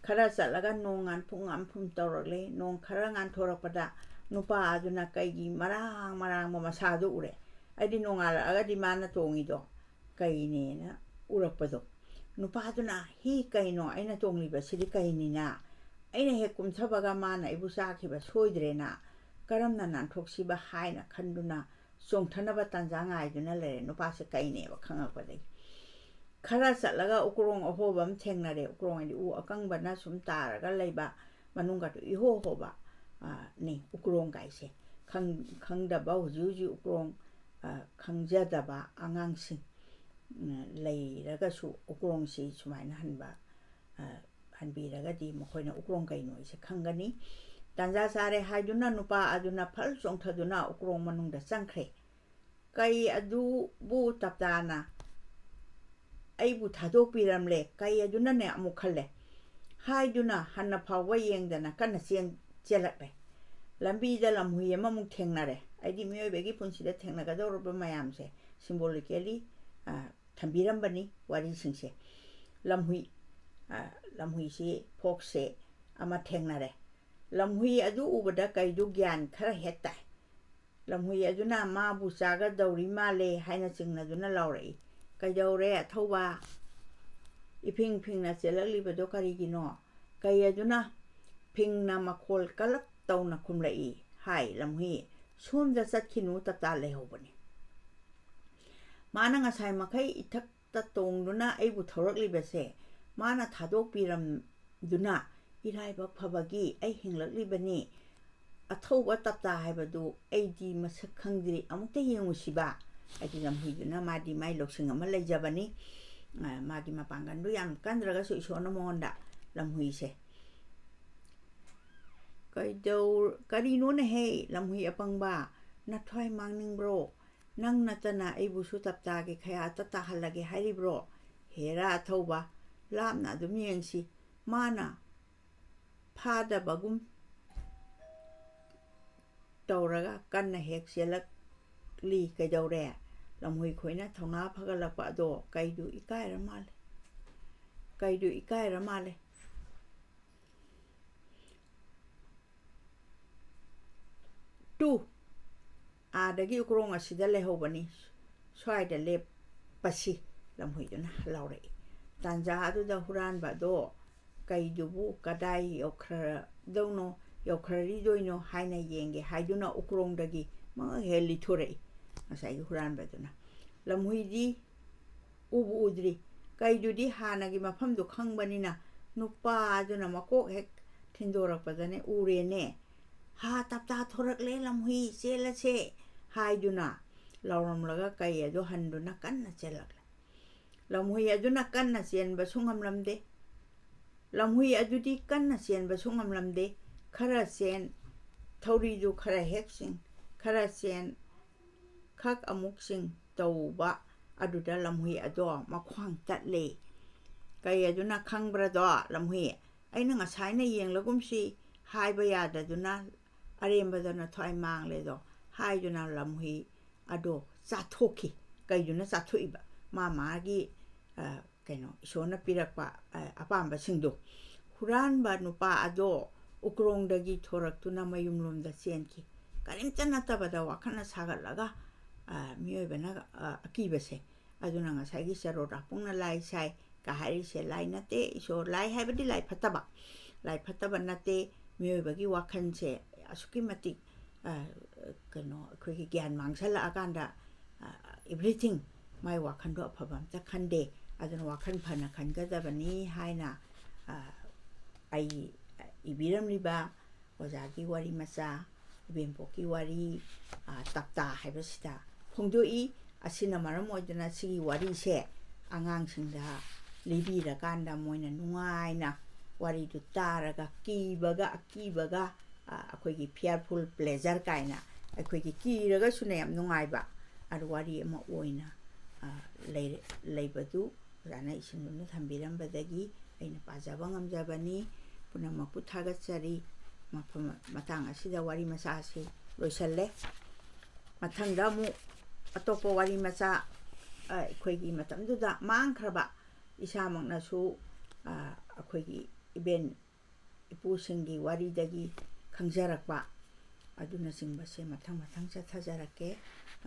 ꯈꯔ ꯆꯠꯂꯒ ꯅꯣꯡ ꯉꯥꯟꯐꯨꯝ ꯉꯥꯟꯐꯨꯝ ꯇꯧꯔꯛꯂꯦ꯫ ꯅꯣꯡ ꯈꯔ ꯉꯥꯟꯊꯣꯔꯛꯄꯗ ꯅꯨꯄꯥ ꯑꯗꯨꯅ ꯀꯩꯒꯤ ꯃꯔꯥꯡ ꯃꯔꯥꯡꯕ ꯃꯁꯥꯗꯨ ꯎꯔꯦ꯫ ꯑꯩꯗꯤ ꯅꯣꯡꯉꯥꯜꯂꯛꯑꯒꯗꯤ ꯃꯥꯅ ꯇꯣꯡꯉꯤꯗꯣ ꯀꯩꯅꯦꯅ ꯎꯔꯛꯄꯗꯣ꯫ ꯅꯨꯄꯥꯗꯨꯅ, "ꯍꯤ ꯀꯩꯅꯣ? ꯑꯩꯅ ꯇꯣꯡꯂꯤꯕꯁꯤꯗꯤ ꯀꯩꯅꯤꯅ? ꯑꯩꯅ ꯍꯦꯛ ꯀꯨꯝꯊꯕꯒ ꯃꯥꯅ ꯑꯩꯕꯨ ꯆꯥꯈꯤꯕ ꯁꯣꯏꯗ꯭ꯔꯦꯅ ꯀꯔꯝꯅ ꯅꯥꯟꯊꯣꯛꯁꯤꯕ?" ꯍꯥꯏꯅ ꯈꯟꯗꯨꯅ ꯆꯣꯡꯊꯅꯕ ꯇꯥꯟꯖꯥ ꯉꯥꯏꯗꯨꯅ ꯂꯩꯔꯦ꯫ ꯅꯨꯄꯥꯁꯦ ꯀꯩꯅꯦꯕ ꯈꯪꯉꯛꯄꯗꯒꯤ꯫ ꯈꯔ ꯆꯠꯂꯒ ꯎꯀ꯭ꯔꯣꯡ ꯑꯍꯣꯕ ꯑꯃ ꯊꯦꯡꯅꯔꯦ꯫ ꯎꯀ꯭ꯔꯣꯡ ꯍꯥꯏꯗꯤ ꯎ ꯑꯀꯪꯕꯅ ꯁꯨꯝ ꯇꯥꯔꯒ ꯂꯩꯕ, ꯃꯅꯨꯡꯒꯗꯨ ꯏꯍꯣ ꯍꯣꯕ, ꯑ, ꯅꯤ ꯎꯀ꯭ꯔꯣꯡ ꯀꯥꯏꯁꯦ꯫ ꯈꯪ-, ꯈꯪꯗꯕ ꯍꯧꯖꯤꯛ ꯍꯧꯖꯤꯛ ꯎꯀ꯭ꯔꯣꯡ, ꯑ, ꯈꯪꯖꯗꯕ ꯑꯉꯥꯡꯁꯤꯡ, ꯎꯝ, ꯂꯩꯔꯒꯁꯨ ꯎꯀ꯭ꯔꯣꯡꯁꯤ ꯁꯨꯃꯥꯏꯅ ꯍꯟꯕ, ꯑ, ꯍꯟꯕꯤꯔꯒꯗꯤ ꯃꯈꯣꯏꯅ ꯎꯀ꯭ꯔꯣꯡ ꯀꯩꯅꯣ ꯍꯥꯏꯁꯦ ꯈꯪꯒꯅꯤ꯫ ꯇꯥꯟꯖꯥ ꯆꯥꯔꯦ ꯍꯥꯏꯗꯨꯅ ꯅꯨꯄꯥ ꯑꯗꯨꯅ ꯐꯜ ꯆꯣꯡꯊꯗꯨꯅ ꯎꯀ꯭ꯔꯣꯡ ꯃꯅꯨꯡꯗ ꯆꯪꯈ꯭ꯔꯦ꯫ ꯀꯩ ꯑꯗꯨꯕꯨ ꯇꯞꯇꯥꯅ ꯑꯩꯕꯨ ꯊꯥꯗꯣꯛꯄꯤꯔꯝꯂꯦ꯫ ꯀꯩ ꯑꯗꯨꯅꯅꯦ ꯑꯃꯨꯛ ꯈꯜꯂꯦ꯫ ꯍꯥꯏꯗꯨꯅ ꯍꯟꯅ ꯐꯥꯎꯕ ꯌꯦꯡꯗꯅ ꯀꯟꯅ ꯆꯦꯟ-, ꯆꯦꯜꯂꯛꯂꯦ꯫ ꯂꯝꯕꯤꯗ ꯂꯝꯍꯨꯏ ꯑꯃꯃꯨꯛ ꯊꯦꯡꯅꯔꯦ꯫ ꯑꯩꯗꯤ ꯃꯤꯑꯣꯏꯕꯒꯤ ꯄꯨꯟꯁꯤꯗ ꯊꯦꯡꯅꯒꯗꯧꯔꯕ ꯃꯌꯥꯝꯁꯦ symbolically, ꯑ, ꯊꯝꯕꯤꯔꯝꯕꯅꯤ ꯋꯥꯔꯤꯁꯤꯡꯁꯦ꯫ ꯂꯝꯍꯨꯏ, ꯑ, ꯂꯝꯍꯨꯏꯁꯤ ꯐꯣꯛꯁꯁꯦ ꯑꯃ ꯊꯦꯡꯅꯔꯦ꯫ ꯂꯝꯍꯨꯏ ꯑꯗꯨ ꯎꯕꯗ ꯀꯩꯗꯨ ꯒ꯭ꯌꯥꯟ ꯈꯔ ꯍꯦꯛ ꯇꯥꯏ꯫ ꯂꯝꯍꯨꯏ ꯑꯗꯨꯅ ꯃꯥꯕꯨ ꯆꯥꯒꯗꯧꯔꯤ ꯃꯥꯜꯂꯦ ꯍꯥꯏꯅ ꯆꯤꯡꯅꯗꯨꯅ ꯂꯥꯎꯔꯛꯏ꯫ "ꯀꯩꯗꯧꯔꯦ ꯑꯊꯧꯕ? ꯏꯐꯤꯡ ꯐꯤꯡꯅ ꯆꯦꯜꯂꯛꯂꯤꯕꯗꯣ ꯀꯔꯤꯒꯤꯅꯣ?" ꯀꯩ ꯑꯗꯨꯅ ꯐꯤꯡꯅ ꯃꯈꯣꯜ ꯀꯜꯂꯞ ꯇꯧꯅ ꯈꯨꯝꯂꯛꯏ, "ꯍꯥꯏ ꯂꯝꯍꯨꯏ, ꯁꯣꯝꯗ ꯆꯠꯈꯤꯅꯨ, ꯇꯞꯇꯥ ꯂꯩꯍꯧꯕꯅꯤ꯫ ꯃꯥꯅ ꯉꯁꯥꯏ ꯃꯈꯩ ꯏꯊꯛꯇ ꯇꯣꯡꯗꯨꯅ ꯑꯩꯕꯨ ꯊꯧꯔꯛꯂꯤꯕꯁꯦ ꯃꯥꯅ ꯊꯥꯗꯣꯛꯄꯤꯔꯝꯗꯨꯅ ꯏꯔꯥꯏꯕꯛ ꯐꯕꯒꯤ ꯑꯩ ꯍꯤꯡꯂꯛꯂꯤꯕꯅꯤ꯫ ꯑꯊꯧꯕ ꯇꯞꯇꯥ ꯍꯥꯏꯕꯗꯨ ꯑꯩꯗꯤ ꯃꯁꯛ ꯈꯪꯗ꯭ꯔꯤ, ꯑꯃꯨꯛꯇ ꯌꯦꯡꯉꯨꯁꯤꯕ?" ꯍꯥꯏꯗꯤ ꯂꯝꯍꯨꯏꯗꯨꯅ ꯃꯥꯗꯤ ꯃꯥꯏ ꯂꯧꯁꯤꯡ ꯑꯃ ꯂꯩꯖꯕꯅꯤ꯫ ꯑ, ꯃꯥꯒꯤ ꯃꯄꯥꯡꯒꯜꯗꯨ ꯌꯥꯝ ꯀꯟꯗ꯭ꯔꯒꯁꯨ ꯏꯁꯣꯔꯅ ꯃꯉꯣꯟꯗ ꯂꯝꯍꯨꯏꯁꯦ, "ꯀꯩꯗꯧ-, ꯀꯔꯤꯅꯣꯅꯦꯍꯦ ꯂꯝꯍꯨꯏ ꯑꯄꯪꯕ? ꯅꯊ꯭ꯋꯥꯏ ꯃꯥꯡꯅꯤꯡꯕ꯭ꯔꯣ? ꯅꯪ ꯅꯠꯇꯅ ꯑꯩꯕꯨꯁꯨ ꯇꯞꯇꯥꯒꯤ ꯈꯌꯥꯠꯇ ꯇꯥꯍꯜꯂꯒꯦ ꯍꯥꯏꯔꯤꯕ꯭ꯔꯣ? ꯍꯦꯔꯥ ꯑꯊꯧꯕ, ꯂꯥꯞꯅ ꯑꯗꯨꯝ ꯌꯦꯡꯁꯤ꯫ ꯃꯥꯅ ꯐꯥꯗꯕꯒꯨꯝ, ꯇꯧꯔꯒ ꯀꯟꯅ ꯍꯦꯛ ꯆꯦꯜꯂꯛꯂꯤ꯫ ꯀꯩꯗꯧꯔꯦ? ꯂꯝꯍꯨꯏ ꯈꯣꯏꯅ ꯊꯧꯅꯥ ꯐꯒꯠꯂꯛꯄ ꯑꯗꯣ ꯀꯩꯗꯨ ꯏꯀꯥꯏꯔ ꯃꯥꯜꯂꯦ꯫ ꯀꯩꯗꯨ ꯏꯀꯥꯏꯔ ꯃꯥꯜꯂꯦ꯫ ꯇꯨ, ꯑꯥꯗꯒꯤ ꯎꯀ꯭ꯔꯣꯡ ꯑꯁꯤꯗ ꯂꯩꯍꯧꯕꯅꯤ, ꯁ꯭ꯋꯥꯏꯗ ꯂꯦꯞꯄꯁꯤ, ꯂꯝꯍꯨꯏꯗꯨꯅ ꯂꯥꯎꯔꯛꯏ꯫ ꯇꯥꯟꯖꯥ ꯑꯗꯨꯗ ꯍꯨꯔꯥꯟꯕ ꯑꯗꯣ ꯀꯩꯗꯨꯕꯨ ꯀꯗꯥꯏ ꯌꯧꯈ꯭ꯔꯗꯧꯅꯣ, ꯌꯧꯈ꯭ꯔꯔꯤꯗꯣꯏꯅꯣ ꯍꯥꯏꯅ ꯌꯦꯡꯒꯦ ꯍꯥꯏꯗꯨꯅ ꯎꯀ꯭ꯔꯣꯡꯗꯒꯤ ꯃꯉꯛ ꯍꯦꯛ ꯂꯤꯊꯣꯔꯛꯏ꯫ ꯉꯁꯥꯏꯒꯤ ꯍꯨꯔꯥꯟꯕꯗꯨꯅ ꯂꯝꯍꯨꯏꯗꯤ ꯎꯕꯨ ꯎꯗ꯭ꯔꯤ꯫ ꯀꯩꯗꯨꯗꯤ ꯍꯥꯟꯅꯒꯤ ꯃꯐꯝꯗꯨ ꯈꯪꯕꯅꯤꯅ ꯅꯨꯄꯥꯗꯨꯅ ꯃꯀꯣꯛ ꯍꯦꯛ ꯊꯤꯟꯗꯣꯔꯛꯄꯗꯅꯦ ꯎꯔꯦꯅꯦ꯫ "ꯍꯥ, ꯇꯞꯇꯥ ꯊꯣꯔꯛꯂꯦ ꯂꯝꯍꯨꯏ, ꯆꯦꯜꯂꯁꯦ" ꯍꯥꯏꯗꯨꯅ ꯂꯥꯎꯔꯝꯂꯒ ꯀꯩ ꯑꯗꯨ ꯍꯟꯗꯨꯅ ꯀꯟꯅ ꯆꯦꯜꯂꯛꯂꯦ꯫ ꯂꯝꯍꯨꯏ ꯑꯗꯨꯅ ꯀꯟꯅ ꯆꯦꯟꯕꯁꯨ ꯉꯝꯂꯝꯗꯦ꯫ ꯂꯝꯍꯨꯏ ꯑꯗꯨꯗꯤ ꯀꯟꯅ ꯆꯦꯟꯕꯁꯨ ꯉꯝꯂꯝꯗꯦ꯫ ꯈꯔ ꯆꯦꯟ, ꯊꯧꯔꯤꯗꯨ ꯈꯔ ꯍꯦꯛ ꯆꯤꯡ, ꯈꯔ ꯆꯦꯟ, ꯈꯛ ꯑꯃꯨꯛ ꯆꯤꯡ ꯇꯧꯕ ꯑꯗꯨꯗ ꯂꯝꯍꯨꯏ ꯑꯗꯣ ꯃꯈ꯭ꯋꯥꯡ ꯇꯠꯂꯦ꯫ ꯀꯩ ꯑꯗꯨꯅ ꯈꯪꯕ꯭ꯔꯗꯣ, ꯂꯝꯍꯨꯏ? ꯑꯩꯅ ꯉꯁꯥꯏꯅ ꯌꯦꯡꯂꯒꯨꯝꯁꯤ ꯍꯥꯏꯕ ꯌꯥꯗꯗꯨꯅ ꯑꯔꯦꯝꯕꯗꯅ ꯊꯋꯥꯏ ꯃꯥꯡꯂꯦꯗꯣ ꯍꯥꯏꯗꯨꯅ ꯂꯝꯍꯨꯏ ꯑꯗꯣ ꯆꯥꯊꯣꯛꯈꯤ꯫ ꯀꯩꯗꯨꯅ ꯆꯥꯊꯣꯛꯏꯕ? ꯃꯥ ꯃꯥꯒꯤ, ꯑ, ꯀꯩꯅꯣ, ꯏꯁꯣꯔꯅ ꯄꯤꯔꯛꯄ, ꯑ, ꯑꯄꯥꯝꯕꯁꯤꯡꯗꯣ꯫ ꯍꯨꯔꯥꯟꯕ ꯅꯨꯄꯥ ꯑꯗꯣ ꯎꯀ꯭ꯔꯣꯡꯗꯒꯤ ꯊꯣꯔꯛꯇꯨꯅ ꯃꯌꯨꯝꯂꯣꯝꯗ ꯆꯦꯟꯈꯤ꯫ ꯀꯔꯤꯝꯇ ꯅꯠꯇꯕꯗ ꯋꯥꯈꯜꯅ ꯁꯥꯒꯠꯂꯒ, ꯑ, ꯃꯤꯑꯣꯏꯕꯅ, ꯑ, ꯑꯀꯤꯕꯁꯦ꯫ ꯑꯗꯨꯅ ꯉꯁꯥꯏꯒꯤ ꯆꯔꯣ ꯔꯥꯄꯨꯡꯅ ꯂꯥꯏ ꯁꯥꯏ ꯀ ꯍꯥꯏꯔꯤꯁꯦ ꯂꯥꯏ ꯅꯠꯇꯦ꯫ ꯏꯁꯣꯔ, ꯂꯥꯏ ꯍꯥꯏꯕꯗꯤ ꯂꯥꯏ ꯐꯠꯇꯕ, ꯂꯥꯏ ꯐꯠꯇꯕ ꯅꯠꯇꯦ꯫ ꯃꯤꯑꯣꯏꯕꯒꯤ ꯋꯥꯈꯜꯁꯦ ꯑꯁꯨꯛꯀꯤ ꯃꯇꯤꯛ, ꯑ, ꯀꯩꯅꯣ, ꯑꯩꯈꯣꯏꯒꯤ ꯒ꯭ꯌꯥꯟ ꯃꯥꯡꯁꯜꯂꯛꯑꯀꯥꯟꯗ, ꯑ, everything ꯃꯥꯏ ꯋꯥꯈꯜꯗꯣ ꯑꯐꯕ ꯑꯝꯇ ꯈꯟꯗꯦ꯫ ꯑꯗꯨꯅ ꯋꯥꯈꯜ ꯐꯅ ꯈꯟꯒꯗꯕꯅꯤ ꯍꯥꯏꯅ, ꯑ, ꯑꯩ ꯏꯕꯤꯔꯝꯂꯤꯕ ꯑꯣꯖꯥꯒꯤ ꯋꯥꯔꯤ ꯃꯆꯥ, ꯏꯕꯦꯝꯄꯣꯛꯀꯤ ꯋꯥꯔꯤ, ꯑ, ꯇꯞꯇꯥ ꯍꯥꯏꯕꯁꯤꯗ ꯐꯣꯡꯗꯣꯛꯏ꯫ ꯑꯁꯤꯅ ꯃꯔꯝ ꯑꯣꯏꯗꯨꯅ ꯁꯤꯒꯤ ꯋꯥꯔꯤꯁꯦ ꯑꯉꯥꯡꯁꯤꯡꯗ ꯂꯤꯕꯤꯔꯀꯥꯟꯗ ꯃꯣꯏꯅ ꯅꯨꯡꯉꯥꯏꯅ ꯋꯥꯔꯤꯗꯨ ꯇꯥꯔꯒ ꯀꯤꯕꯒ ꯑꯀꯤꯕꯒ, ꯑ, ꯑꯩꯈꯣꯏꯒꯤ fearful pleasure ꯀꯥꯏꯅ ꯑꯩꯈꯣꯏꯒꯤ ꯀꯤꯔꯒꯁꯨꯅꯦ ꯌꯥꯝ ꯅꯨꯡꯉꯥꯏꯕ ꯑꯗꯨ ꯋꯥꯔꯤ ꯑꯃ ꯑꯣꯏꯅ, ꯑ, ꯂꯩꯔꯦ-, ꯂꯩꯕꯗꯨ ꯑꯣꯖꯥꯅ ꯏꯁꯤꯟꯗꯨꯅ ꯊꯝꯕꯤꯔꯝꯕꯗꯒꯤ ꯑꯩꯅ ꯄꯥꯖꯕ ꯉꯝꯖꯕꯅꯤ꯫ ꯄꯨꯝꯅꯃꯛꯄꯨ ꯊꯥꯒꯠꯆꯔꯤ꯫ ꯃꯐꯝ, ꯃꯇꯥꯡ ꯑꯁꯤꯗ ꯋꯥꯔꯤ ꯃꯆꯥ ꯑꯁꯤ ꯂꯣꯏꯁꯜꯂꯦ꯫ ꯃꯊꯪꯗ ꯑꯃꯨꯛ ꯑꯇꯣꯞꯄ ꯋꯥꯔꯤ ꯃꯆꯥ, ꯑ, ꯑꯩꯈꯣꯏꯒꯤ ꯃꯇꯝꯗꯨꯗ ꯃꯥꯡꯈ꯭ꯔꯕ, ꯏꯁꯥꯃꯛꯅꯁꯨ, ꯑ, ꯑꯩꯈꯣꯏꯒꯤ ꯏꯕꯦꯟ ꯏꯄꯨꯁꯤꯡꯒꯤ ꯋꯥꯔꯤꯗꯒꯤ ꯈꯪꯖꯔꯛꯄ ꯑꯗꯨꯅꯆꯤꯡꯕꯁꯦ ꯃꯊꯪ ꯃꯊꯪ ꯆꯠꯊꯖꯔꯛꯀꯦ꯫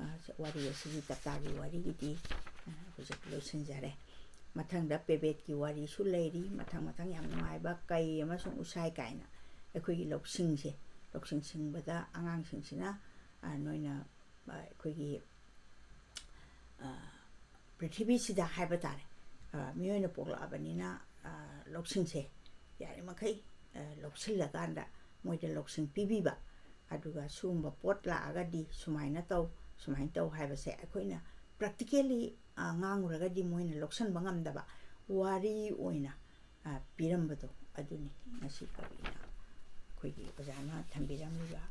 ꯑ, ꯋꯥꯔꯤ ꯑꯁꯤꯒꯤ ꯇꯞꯇꯥꯒꯤ ꯋꯥꯔꯤꯒꯤꯗꯤ, ꯑ, ꯍꯧꯖꯤꯛ ꯂꯣꯏꯁꯤꯟꯖꯔꯦ꯫ ꯃꯊꯪꯗ ꯄꯦꯕꯦꯠꯀꯤ ꯋꯥꯔꯤꯁꯨ ꯂꯩꯔꯤ꯫ ꯃꯊꯪ ꯃꯊꯪ ꯌꯥꯝ ꯅꯨꯡꯉꯥꯏꯕ ꯀꯩ ꯑꯃꯁꯨꯡ ꯎꯁꯥꯏ ꯀꯥꯏꯅ ꯑꯩꯈꯣꯏꯒꯤ ꯂꯧꯁꯤꯡꯁꯦ, ꯂꯧꯁꯤꯡ ꯁꯤꯡꯕꯗ ꯑꯉꯥꯡꯁꯤꯡꯁꯤꯅ, ꯑ, ꯅꯣꯏꯅ, ꯑ, ꯑꯩꯈꯣꯏꯒꯤ, ꯑ, ꯄ꯭ꯔꯤꯊꯤꯕꯤꯁꯤꯗ ꯍꯥꯏꯕ ꯇꯥꯔꯦ, ꯑ, ꯃꯤꯑꯣꯏꯅ ꯄꯣꯛꯂꯛꯑꯕꯅꯤꯅ, ꯑ, ꯂꯧꯁꯤꯡꯁꯦ ꯌꯥꯔꯤꯃꯈꯩ, ꯑ, ꯂꯧꯁꯤꯜꯂꯀꯥꯟꯗ ꯃꯣꯏꯗ ꯂꯧꯁꯤꯡ ꯄꯤꯕꯤꯕ, ꯑꯗꯨꯒ ꯁꯤꯒꯨꯝꯕ ꯄꯣꯠ ꯂꯥꯛꯑꯒꯗꯤ ꯁꯨꯃꯥꯏꯅ ꯇꯧ, ꯁꯨꯃꯥꯏꯅ ꯇꯧ ꯍꯥꯏꯕꯁꯦ ꯑꯩꯈꯣꯏꯅ practically, ꯑ, ꯉꯥꯡꯉꯨꯔꯒꯗꯤ ꯃꯣꯏꯅ ꯂꯧꯁꯤꯟꯕ ꯉꯝꯗꯕ, ꯋꯥꯔꯤ ꯑꯣꯏꯅ, ꯑ, ꯄꯤꯔꯝꯕꯗꯣ ꯑꯗꯨꯅꯤ ꯉꯁꯤ ꯀꯕꯤꯅ ꯑꯩꯈꯣꯏꯒꯤ ꯑꯣꯖꯥꯅ ꯊꯝꯕꯤꯔꯝꯂꯤꯕ,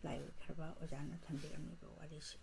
ꯂꯥꯏ ꯑꯣꯏꯈ꯭ꯔꯕ ꯑꯣꯖꯥꯅ ꯊꯝꯕꯤꯔꯝꯂꯤꯕ ꯋꯥꯔꯤꯁꯦ꯫